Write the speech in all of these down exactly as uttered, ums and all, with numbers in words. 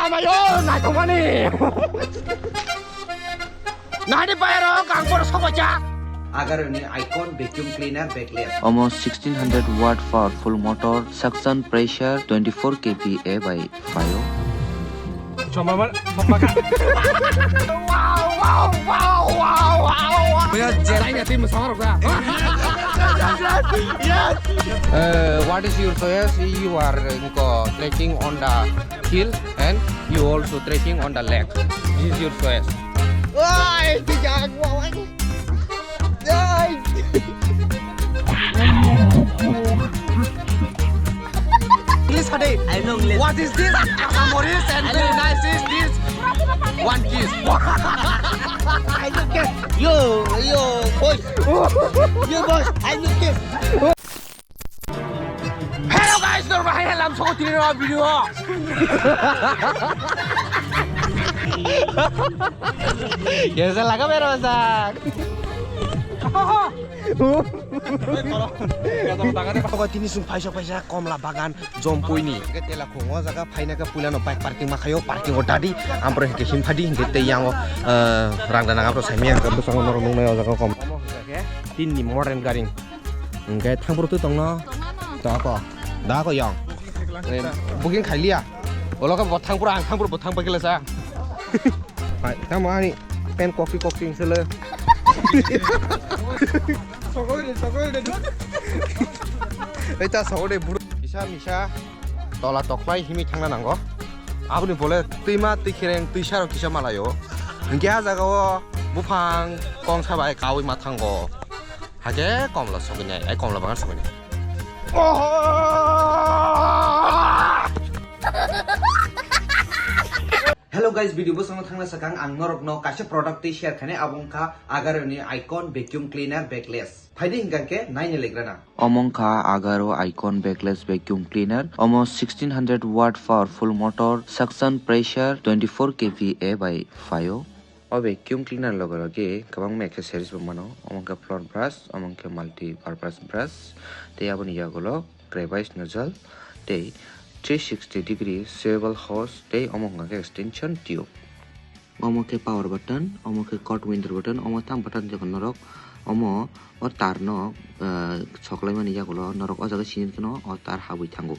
Amayo, naithokmani. Nahani bayaro kangpor sokocha. Agaroni Icon vacuum cleaner bagless. Almost sixteen hundred watt powerful motor, suction pressure twenty-four K P A by Fayo. Choma mar, choma ka. Wow, wow, wow, wow, wow, wow. Bhaiya, je- China team sama rok da. Yes. Uh, what is your choice? You are, uh, trekking on the hill and you also trekking on the lake. This is your choice. Ay, bijak, wow. Ay. English hade. I know English. What is this? Asamoris and very nice is this. One kiss. I don't get. Yo, yo, boy. Yo, boy, I don't get. Hello guys, norok bahai halam soko tini rok video. Kesa laga bero sak. Tini sung paisa paisa komla bagan jompuini. Tela khungo jaga phaina ka puila no bike parking ma khayo, parking o dadi, ampro hingke himphadi hingke tei yango, eh, rang dana ampro saimi ang bwskango norok nungnai o jaga kom. Tin ni modern gari. Hingke thangpro tu tongno. Tongmano. Tako. Dako yang. Eh, booking khailiya. Olo ka bo thangpro ang thangpro bo thang pakila sa. Hai, tamo ani pen kokti kokti sele. Sokoi de, sokoi de. Eta sokoi de buru. Kisa misa tola toklai himi thangna nango. Aboni bole twima twi khereng twisa rok kisa malayo. Hingke a jaga o buphang kongsa bai kawi ma thango. Hake komla sokoi nai, ai komla bagan sokoi nai. Hello guys, video bosongo thangna sakang ang norokno kaisa product twi share khainai, abo wngkha Agaroni Icon vacuum cleaner bagless. Phaidi hingkha khe naini legrana. Omo wngkha Agaro Icon bagless vacuum cleaner. Omo sixteen hundred watt powerful motor, suction pressure twenty-four K V A bai phaio. O vacuum cleaner loge loge kwbangma accessories bo mano. Omo wngkha floor brush, omo wngkha multi purpose brush, tei aboni yagulo crevice nozzle, tei three sixty degree swivel hose, tei omo wngkha khe extension tube. Omo khe power button, omo khe cut window button, omo tamo button jokon norok omo o tar no, ah, soklaimani yagulo norok o jaga sini kheno o tar habwi thango.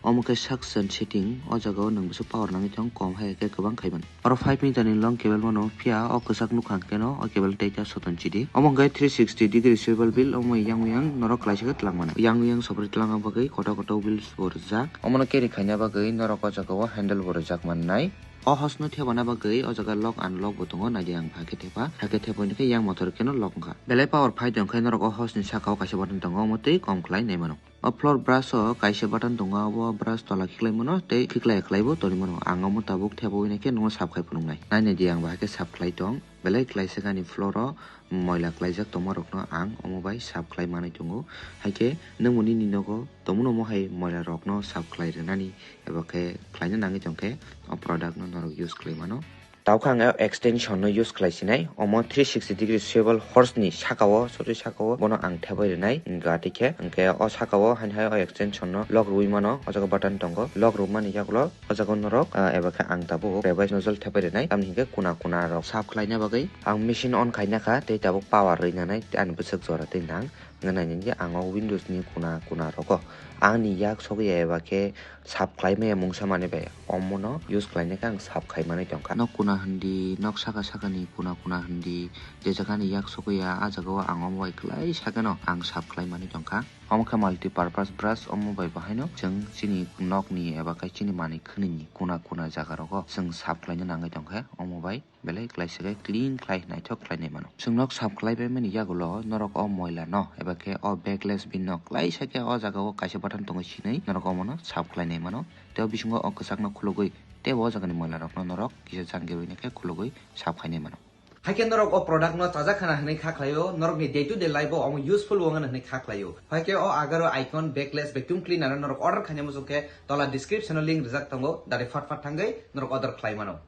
Omo khe suction setting, o jaga o nwng bwswk power nangwi thang kom hai khe kwbang khai mano. Oro five meter ni long cable mano, phiya o kwchak nukha hwnkhe no o cable tei ta soton chidi. Omo hwnkhe three sixty degree swivel wheel, omo yang yang norok klaisa khe twlang mano. Yang yang sobri twlang bagwi koto koto wheels bo rijak. Omo no carry khaina bagwi norok o jaga o handle bo rijak mannai. O hose no thebana bagwi o jaga lock unlock bo tongo, naidi ang hakhe thepa, hakhe thepa hwnkhe yang motor khe no lock wngkha. Belai power phai tongkhe norok o hose ni saka o kaisa button tongo, omo tei kom khlai nai mano. O floor brush o kaisa button tongo, abo brush tola khiklai mano tei khiklai khlai bo toni mano. Ang omo tabuk thepawi naikhe nono sap khai phunuknai. Nainai di ang bahai khe sap khlai tong. Belai khlaisakani floor o moila khlaijak tongma rokno ang omo bai sap khlai manwi tongo. Haikhe nwng bo nini nogo tongmano omo hai moila rokno sap khlai rwnani eba khe khlaina nangwi tongkhe o product no norok use khlai mano. Tawkha ang o extension no use khlai sinai, omo three sixty degree swivel horse ni saka o, sotwi saka o, bono ang thebai rwnai, wngkha tei khe, hwnkhe o saka o haino hai o extension no lock rwui mano, o jaga button tongo, lock rwmani yagulo o jaga norok, ah, eba khe ang tabuk device nozzle thebai rwnai, tamni hinkhe kuna kuna rok sap khlaina bagwi ang machine on khaina kha, tei tabuk power rwi nanai, ani bwswk jora twi nang. Wngkha nainani ang o windows ni kuna kuna rogo ang ni yak sogwi ya eba khe sap khlai maya mungsa manwi bai omo no use khlai nai khe ang sap khai manwi tongkha. Nok kuna hindi, nok saka saka ni kuna kuna hindi, je jaga ni yak sogwi ya, ah jaga o ang omo bai kwlai sakeno ang sap khlai manwi tongkha. Omo khe multi purpose brush, omo bai bo haino chwng chini nok ni eba khe chini manwi khwnwi ni kuna kuna jaga rogo chwng sap khlai na nangwi tongkha omo bai. Belai khlaisakhe clean khlai naithok khlainai mano. Chwng nok sap khlaibai mani yagulo norok o moila no eba khe o bagless bin no khlaisakhe o jaga o kaisa button tongo sinwi norok omo no sap khlainai mano. Tei o bisingo o kwchak no khulugwi tei bo o jaga ni moila rok no norok kisa jang geroi naikhe khulugwi sap khainai mano. Haikhe norok o product no chajak khana hwnwi kha khlaio, norok ni day to day life o omo useful wngna hwnwi kha khlaio. Haikhe o Agaro Icon bagless vacuum cleaner no norok order khaina muchung khe tola description o link rijak tongo, dare fat fat thangwi norok order khlai mano.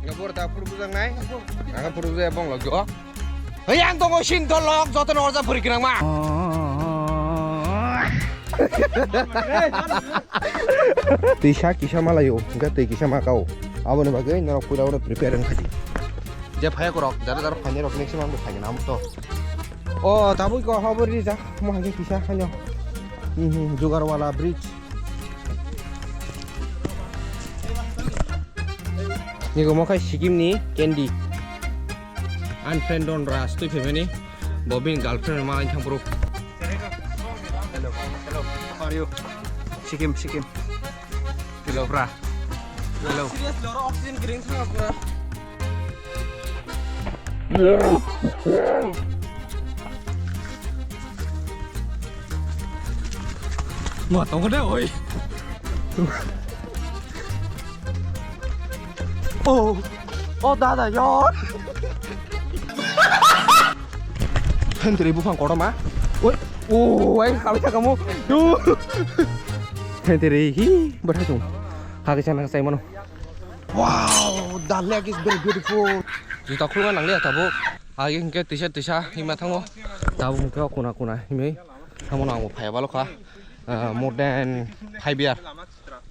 Nabor da phuru bujang nai? Aga phuru bujang bong log jo. Hei ang tongo sin to log joto no orja phuri kirang ma. Twi sa kisa malayo, hwnkhe twi kisa makao. Aboni bagwi norok puila oro prepare wngkha di. Je phaya korok, jara jara phainai rok maximum bo phaigwna amo to. O tabuk ko hobor rijak, mo hai khe kisa haino. Mhm, Jugarwala bridge. Niko mo khai Sikkim ni candy. An friend don ras twi phaimani. Bo bini girlfriend ma thang pro. Hello, hello. How are you? Sikkim, Sikkim. Hello, bra. Hello. Serious, loro oxygen green thang pura. Mo tongo de oi. Oh, oh dada yo. Hentri buphang kotorma. Oi, oh, ai kami ta kamu. Duh. Hentri hi berhajung. Kaki sana saya mano. Wow, the lake is very beautiful. Juta khulungan nang lihat tabuk. Agi hingke tisa tisa hima thango. Tabuk hingke o kuna kuna himwi thango no ang bo phaiya balo kha. Ah, more than five year.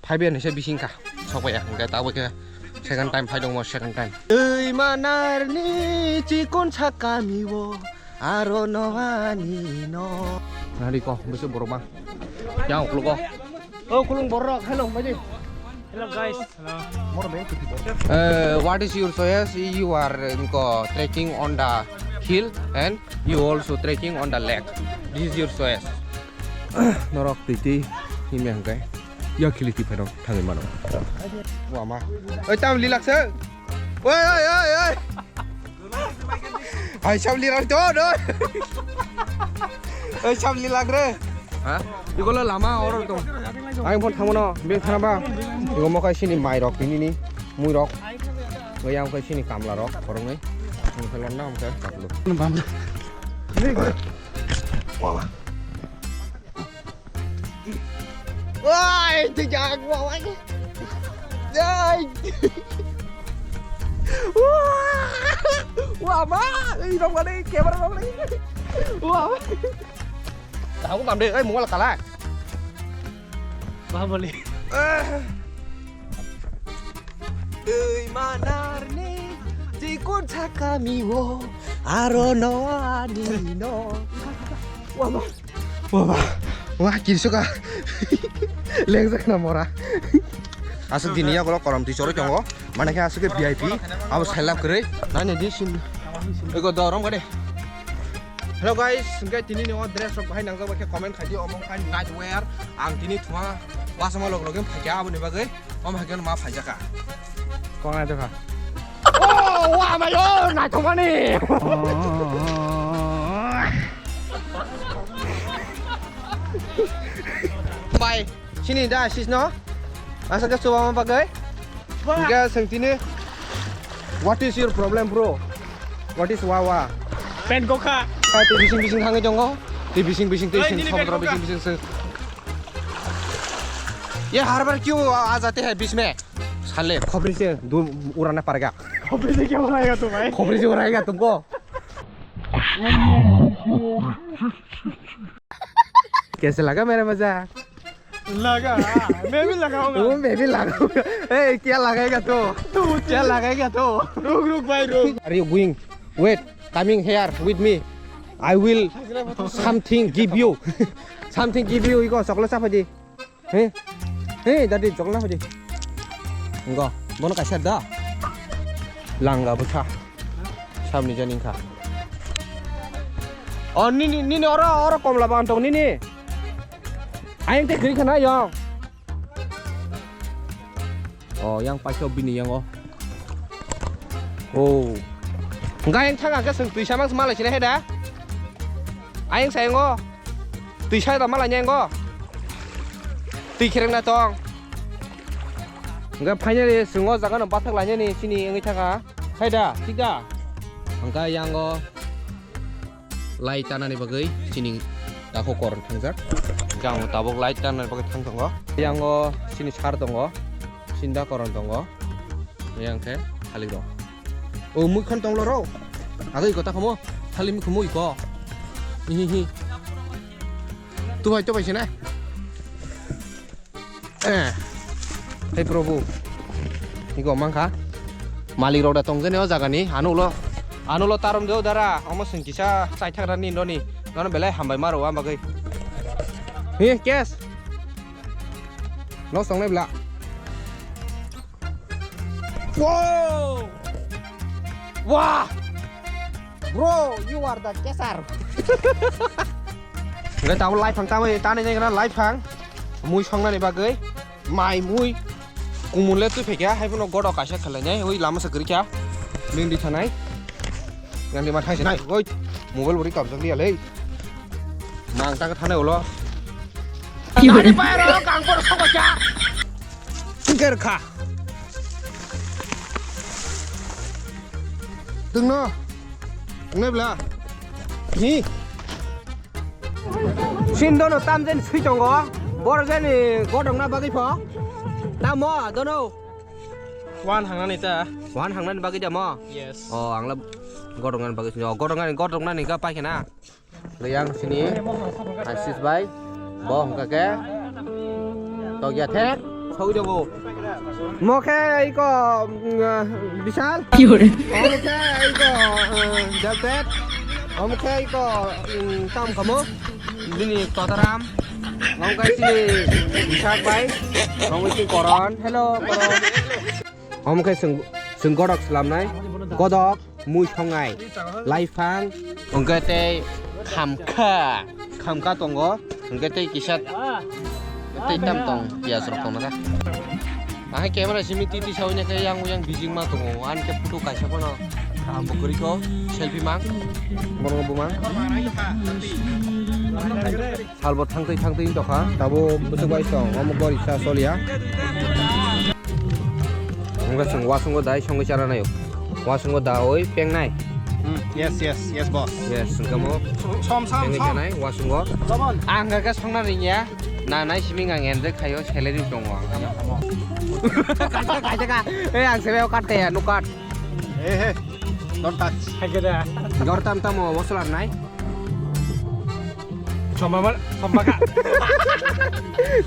Five year ni se bising kha. Sok ya hingke tabuk khe second time phai dong mo second time. Twi manar ni chikon sakami o aro no ani no. Nari ko busu borok bang. Yang uklugo. Oh, khulung borok. Hello, maji. Hello, guys. Hello. Uh, what is your choice? You are, uh, trekking on the hill and you also trekking on the lake. This is your choice. Norok titi himya hingkai. Ya khili ti phano thangwi mano. Wama. Oi, tam lilak se. Oi, oi, oi, oi. Hai, sab lilak to, no? Hai, sab lilak re. Ha? Iko lo lama oro tong. Ang phone thamono, bel thana ba. Iko mo kai sini mai rok tini ni, mui rok. Oi, ang kai sini kamla rok, korong ni. Ang kai lonna, ang kai kaplo. Bam. Wah. Wah, itu jago, wah. Wah. Wah, ma, ini dong mana, kamera dong mana. Wah. Tahu bam deh, eh, mual kalah. Bahubali. Eh. Twi manar ni chikon sakami o aro no ani no. Wah, wah, wah, wah, kirsuka. Lengsak na mora. Asuk dini ya kalau korom twi choro chongo. Mana khe asuk ke V I P. Abo selap kere. Nani di sin. Ego dorom gade. Hello guys, hingke tini ni o dress rok bahai nangjak bai khe comment khai di, omo khai night wear. Ang tini thuma wasama log login phaikha aboni bagwi. Omo hai khe ma phaijaka. Kong ai dokha. Oh, wa mai o, naithokmani. Bai, sini da sis no. Asa ke chuba ma bagwi. Hingke sengtini, what is your problem, bro? What is wa wa? Pen kokha. Tei bising bising thangwi tongo. Tei bising bising tei sing samudra bising bising sing. ये हर बार क्यों आ जाते हैं बीच में? साले खोपड़ी से दूर उड़ाना पड़ेगा। खोपड़ी से क्या उड़ाएगा तू भाई? खोपड़ी से उड़ाएगा तुमको। कैसे लगा मेरा मजाक? लगा, मैं भी लगाऊंगा। वो मैं भी लगाऊंगा। ए, क्या लगाएगा तू? तू क्या लगाएगा तू? रुक, रुक भाई, रुक। Are you going? Wait, coming here with me. I will something give you. Something give you. Iko chocolate sa phaidi. He? He, dadi chocolate sa phaidi. Engo, bono kaisa da. Langa bwsa. Sabni jani kha. Oh, nini, nini oro, oro komla bantong nini. Ayang te giri khana yong. Oh, yang paisok bini yang o. Oh. Enggak yang thang ke seng tui samang semalai sini heda. Ayang sayang o. Tui saya tak malah nyeng o. Tui khereng na tong. Enggak finally sengo jaga no bathak lanya ni sini yang thang a. Heda, tidak. Enggak yang o. Light tanani bagwi chini dakho koron thangjak. Jang tabuk light tanani bagwi thang tongo. Yango chini sar tongo. Sinda koron tongo. Yang khe thalik rok. O mui khan tonglo ro. Agwi kota khomo. Thali mi khumui ko. Hi hi. Tu bai to bai sene. Eh. Hey Prabhu. Iko mangkha. Malik rok da tongjani o jaga ni. Ano ulo, ano ulo tarom deo dara. Omo sing kisa chai thagra ni noni. Nono belai hambai maro wa bagwi. He, kes. Los tongnai bla. Wow! Wah! Bro, you are the catcher. Hingke tabuk laiphang tamoi tani nai gana laiphang. Mui songnani bagwi. Mai mui. Kumun le twi phaikha, hai phano godo kaisa khwlainai, oi lama se kwrwikha. Bini di thanai. Yang di ma thaisi nai, oi. Mobile bo ri kamjak liya le. Mang ta thanai ulo. Ki hore? Ani pai ro, kang por sokha. Ker kha. Tungno. Ngebla. Ni. Sin dono tam jen sui tongo. Bor jeni godong na bagwi pho. Tamo dono. Wan hangnani ta. Wan hangnani bagwi da mo? Yes. Oh, angla godong nani bagwi sui. Oh, godong nani, godong nani ka paikhe na. Yang sini Asis bai. Bo hongka ke. Tokya thek. Sogwi dogo. Mo khe iko, mm, Bishal. Ki hore? Omo khe iko, mm, Delpet. Omo khe iko, mm, Tam Kamo. Bini Totaram. Omo khe sini Bishak bai. Omo khe Koron. Hello, Koron. Omo khe chwng, chwng godok swlamnai. Godok. Mui songnai, laiphang, hwnkhe tei khamkha, khamkha tongo, hwnkhe tei kisa tei tam tong, piyaj rok tongna kha. Ahai camera simi titi sawi nai khe yang yang bijing ma tongo, ani khe photo kaisa phano kaham bo kwrwi kho, selfie mang, bono bo mang. Salbo thangtwi thangtwi wng tongkha, tabuk bwswk bai tong, omo gori sa soliya. Wngkha chwng wasungo dai songwi chana naio. Wasungo daui pengnai. Hmm, yes, yes, yes, boss. Yes, wngkha mo. Som, som, pengnai som. Janai wasungo. Come on. Ang khe songna ringya. Na nai siming ang enjoy khaio, salary tongo ang. Kaisa, kaisa ka. Eh, ang salary card kaya, no card. Eh, eh. Don't touch. Hai khe da. Jor tam tamo, wasu lar nai. Choma mal, choma ka.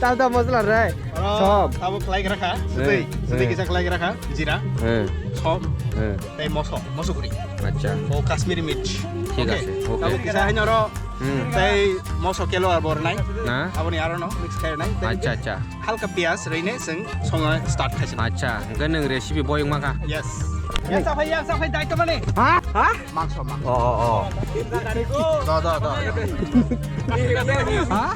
Tam tam masala rai. Oro, chom. Tabo khlai gra kha. Eh, sutwi, sutwi eh. Kisa khlai gra kha. Jira. Eh. Chom. Eh. Tei moso, moso guri. Acha. O Kashmiri mirch. Thik ase, okay. Tabo kisa haino ro. Hmm. Tei moso kelo ar bor nai. Na? Aboni aro no mix khai nai. Tei acha, acha. Halka piyaj rwine chwng songo start khaisina. Acha, hwnkhe nwng recipe boyong maka. Yes. Yang saphai, yang saphai, dai tomani. Ha? Ha? Mangso, mangso. Oh, oh, oh. Do, do, do. Ha?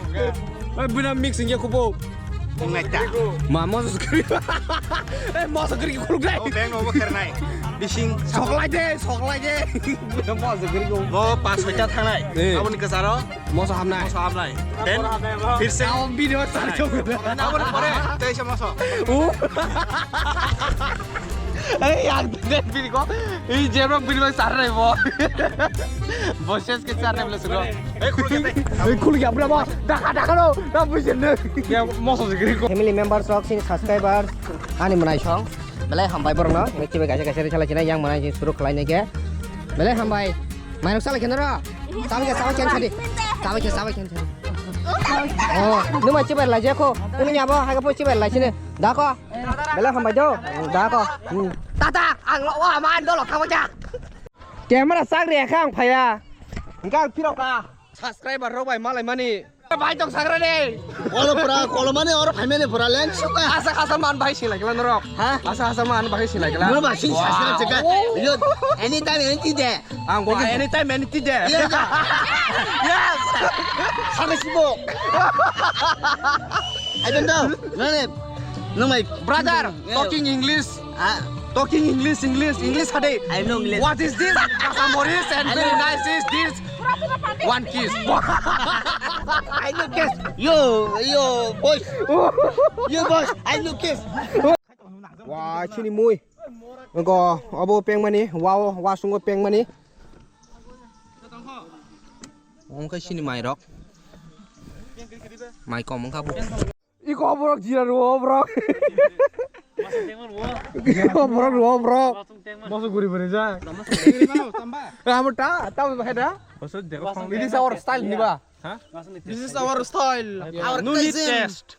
Oi, bina mix hingke kubo. Ngaita. Ma, moso kri. Eh, moso kri kuluk dai. Oh, beng obo kernai. Bising. Soklai de, soklai de. Moso kri ko. Bo pas hoita thangnai. Eh. Aboni kesaro. Moso hamnai. Moso hamnai. Then, phir se. Aboni pore, tei se moso. Are, yang tene bini ko. I jebra bini bai sar nai bo. Bo ses ke sar nai bole sugo. Eh, khuluk ya, tei. Eh, khuluk ya, bra bo. Daka, daka no. Na bujin ne. Ya, moso se gri ko. Family members rok, sini subscribers. Ani mwnai song. Belai hambai borok no. Nang chibai kaisa kaisa ri chalai chinai yang mwnai suru khlai nai ke. Belai hambai. Mairok salai khe noro. Sabai khe, sabai khe sadi. Sabai khe, sabai khe sadi. Oh, numa chibai lai je ko. Kunu nyabo haga po chibai lai sini. Da ko. Belai hambai do. Da ko. Hmm. Tata, ang lo wa man do lo khawa ja. Camera sak re kha ang phaya. Engka ang phirok ka. Subscriber rok bai malai mani. Bai tong sagra de. Oro pura kolomani oro phaimani pura lens suka. Asa asa man bai sing lagila norok. Ha? Asa asa man bai sing lagila. Norok ba sing sasra cheka. Wow. Yo, anytime anything de. Ang bo anytime anything de. Yes. Yes. Sabe sibo. I don't know. None. No my brother, yeah. Talking English. Ah. Talking English, English, English hade. I know English. What is this? Kasamoris and very nice is this. One kiss. I know kiss. Yo, yo, boys. Yo, boys, I know kiss. Wa, chini mui. Go, abo pengmani, wa, wa sungo pengmani. Ongkai sini mai rok. Mai kom ongka bu. Iko borok jira ruo borok. Iko borok ruo borok. Moso guri bari ja. Amo ta, ta bahai da. This is our style ni ba. Ha? This is our style. Our no need taste.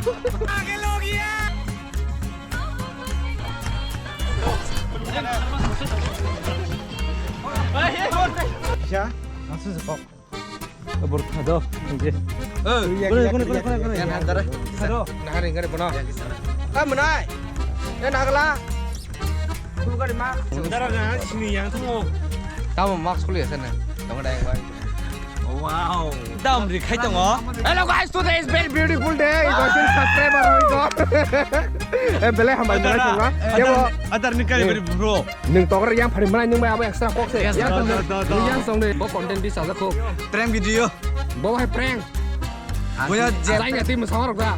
Kisa, langsung sepok. Kabur khado, nge. Eh, kone, kone, kone, kone, kone. Yang hantar. Khado. Nah, hari ini bono. Kamu nai. Ya nagla. Dara na sini yang tamo. Tamo mask kuli ya sana. Tamo dai bai. Wow. Dam ri khai tongo. Hello guys, today is very beautiful day. Iko sin subscriber roi ko. Eh, belai hambai belai songla. Adar ni kari beri bro. Nung tokra yang phari manai nung bai abo extra kok se. Yang song de. Bo content di sajak ko. Prank video. Bo hai prank. Boya je. Sai ngai tim sama rok da.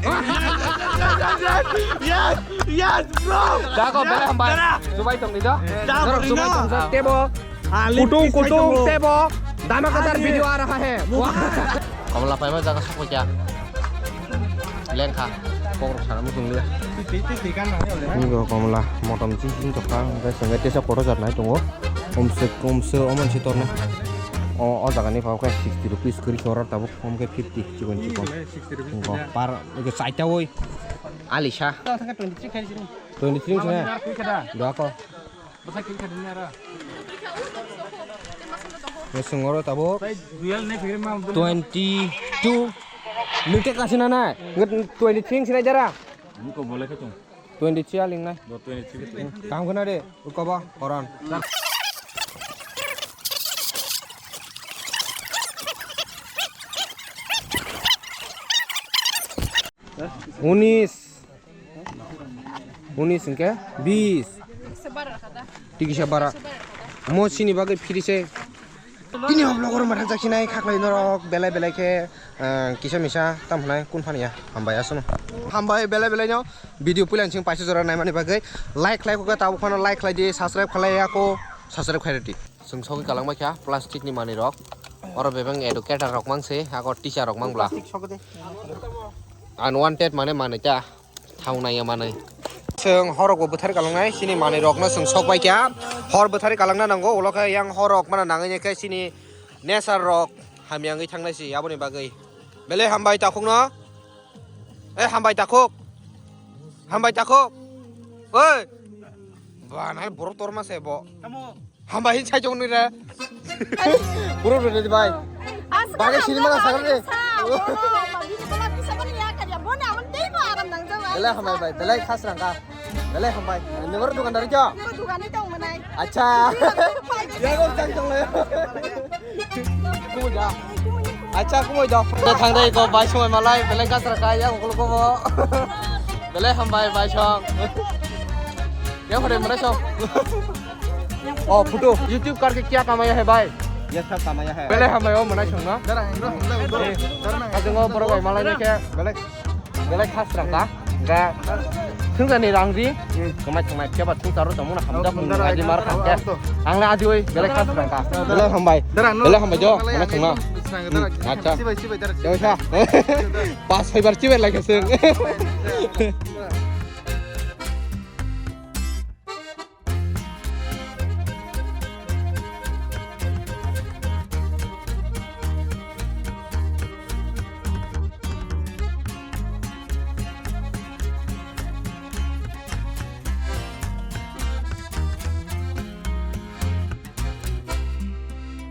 Yes, yes, bro. Da ko belai hambai. Subai tong di da. Subai tong sa tebo. Kutung kutung tebo. Dama kasar video ara ha he. Komla paima jaga sakho kya. Lengkha. Kok rok sana mutung le. Ni go komla motom chi hin tokha. Guys, ngai tesa koto jat nai tongo. Omse omse oman si torna. O o jaga ni pao khe sixty rupees kuri chora tabuk. Hom khe fifty chikon chikon. Sixty rupees. Par ege chaita oi. Alisa. Twenty three khai sini. Twenty three sini. Dua ko. Bwsa kiri khai dini ara. Mesung oro tabuk. Duel ne phiri ma. Twenty two. Nung te kasina na. Twenty three sini jara. Niko boleh kacung. Twenty three aling nai. Dua twenty three. Kam kena de, ukoba koran. Unis. Unis hingke bis. Tikisa bara. Mo sini bagwi phiri se. Tini hok vlog oro mathang jaksinai khaklai norok belai belai khe, eh, kisa misa tam hwnai kun phani ya hambai aswno. Hambai belai belai no video puila sing paisa jora naimani bagwi like khlai kho tabuk phano like khlai di, subscribe khlai ya ko subscribe khlai di. Chwng sogwi kalang bai kha plastic ni manwi rok. Oro bebeng educator rok mang se, ago teacher rok mang bla. Unwanted mane manwi ta. Thang nai ya manwi. Chwng horok bo bwthar kalongnai, chini manwi rokno chwng sok bai kha. Hor bwthar kalangna nango, ulo khe yang horok mana nangwi khe chini nature rok hamya wngwi thangnai si aboni bagwi. Belai hambai takhukno. Eh, hambai takhuk. Hambai takhuk. Oi. Ba nai borok torma se bo. Hambai hin sai jong nira. Bro, bro, bro, bai. Bagwi sini mala sagar de. Belai hambai bai, belai khas rangka. Belai hambai. Nungor dukandar jo. Acha. Ya go chang chang le. Kumu ja. Acha kumu ja. Thang dai ko bai sumai malai belai khas rangka ya ko ko. Belai hambai bai song. Ya hore mara song. Oh, photo. YouTube करके क्या कमाया है भाई? ये सब कमाया है। Belai hambai o mwnai songno. Dara, dara, dara, dara. Kajengo borok bai malai khe belai, belai khas rang ka. Ga thungsa ni rang ri. Kemai kemai khe ba thungsa ro tongmuna hamjak mung aji mar kha khe. Ang le aji oi belai khas rang ka. Belai hambai. Belai hambai jo mwnai songno. Acha. Sibai, sibai, dara. Jai sa. Pas haibar sibai lai khe seng.